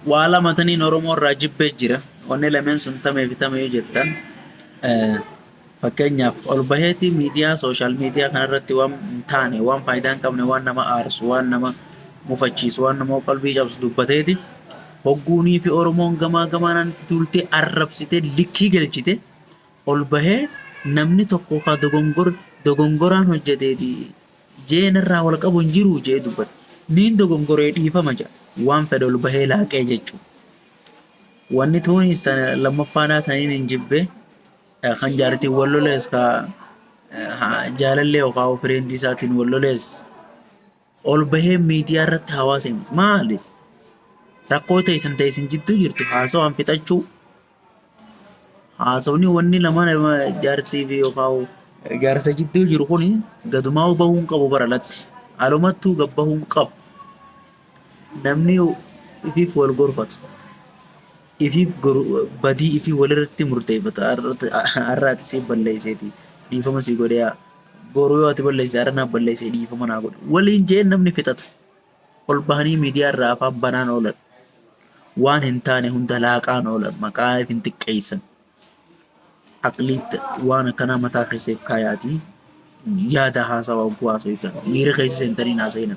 Waa lama taniin Oromoo irraa jibbee jira. Wanni lameen sun tamee fi tame yoo jettan, fakkeenyaaf, ol baheeti miidiyaa, social media kanarratti waan hin taane, waan faayidaa hin qabne, waan nama aarsu, waan nama mufachiisu, waan nama qalbii cabsu dubbateeti hogguunii fi Oromoon gamaa gamaanaan itti tuultee arrabsitee likkii galchite, ol bahee namni tokko ka dogongoraan hojjeteeti jee narraa wal qabu hin jiru jee dubbata. Niin dogongoree, dhiifama jedha. Waan fedhe ol bahee laaqee jechuudha. Wanni tuuni lammaffaadhaa taniin hin jibbe, kan jaartiin wal lolees, ka jaalallee yookaan friendii isaatiin wal lolees, ol bahee miidiyaa irratti hawaasa himatu. Maali? Rakkoo ta'e isin jidduu jirtu haasawaan fixachuu. Haasawni wanni lama nama jaartii fi yookaan jaarsa jidduu jiru kun gadumaa bahuu hin qabu bara latti. Alumattuu gad bahuu hin qabu. Namni ifiif wal gorfata. Ifiif badii ifii walirratti murteeffata. Har'a ati siif balleesseeti, dhiifama sii godhee, boru yoo ati balleessite, har'a naaf balleessee, dhiifama naa godhe. Waliin jeen namni fixata. Ol bahanii miidiyaa irraa afaan banaan oolan. Waan hin taane hunda laaqaan oolan. Maqaa if hin xiqqeessan. Aqliitti waan akkanaa mataa keessa kaayaati. Yaada haasawaa hogguu haasawitan. Miira keessa seentanii hin haasa'ina.